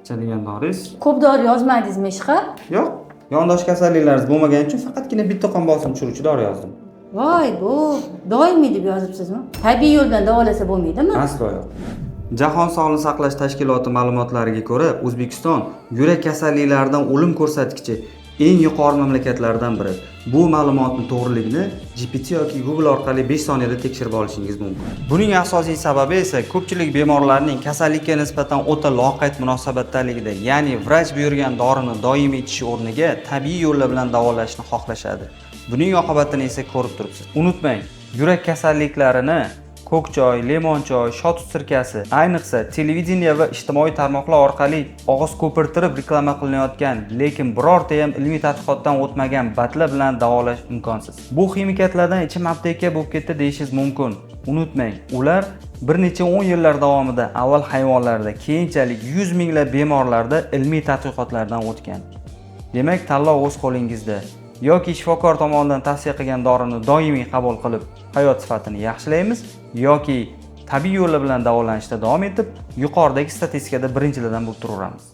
Ichadigan doringiz. Ko'p dori yozmadingizmi ishqa? Yo'q, yondosh kasalliklaringiz bo'lmagani uchun faqatgina bitta qon bosim tushiruvchi dori yozdim. Voy, bu doimiy deb yozibsizmi? Tabiiy yo'l bilan davolasa bo'lmaydimi? Aslo yo'q. Jahon sog'liqni saqlash tashkiloti ma'lumotlariga ko'ra, O'zbekiston yurak kasalliklaridan o'lim ko'rsatkichi eng yuqori mamlakatlardan biri. Bu ma'lumotni to'g'riligini GPT yoki Google orqali 5 soniyada tekshirib olishingiz mumkin. Buning asosiy sababi esa ko'pchilik bemorlarning kasallikka nisbatan o'ta loqayd munosabatdaligida, ya'ni vrach buyurgan dorini doimiy ichish o'rniga tabiiy yo'llar bilan davolashni xohlashadi. Buning oqibatini esa ko'rib turibsiz. Unutmang, yurak kasalliklarini ko'k choy, limon choy, shotut sirkasi, ayniqsa televideniye va ijtimoiy tarmoqlar orqali og'iz ko'pirtirib reklama qilinayotgan, lekin birorta ham ilmiy tadqiqotdan o'tmagan BADlar bilan davolash imkonsiz. Bu ximikatlardan ichim apteka bo'lib ketdi deyishingiz mumkin. Unutmang, ular bir necha 10 yillar davomida avval hayvonlarda, keyinchalik 100 minglab bemorlarda ilmiy tadqiqotlardan o'tgan. Demak, tanlov o'z qo'lingizda. Yoki shifokor tomonidan tavsiya qilgan dorini doimiy qabul qilib, hayot sifatini yaxshilaymiz, yoki tabiiy yo'llar bilan davolanishda davom etib, yuqoridagi statistikada birinchilardan bo'lib turaveramiz.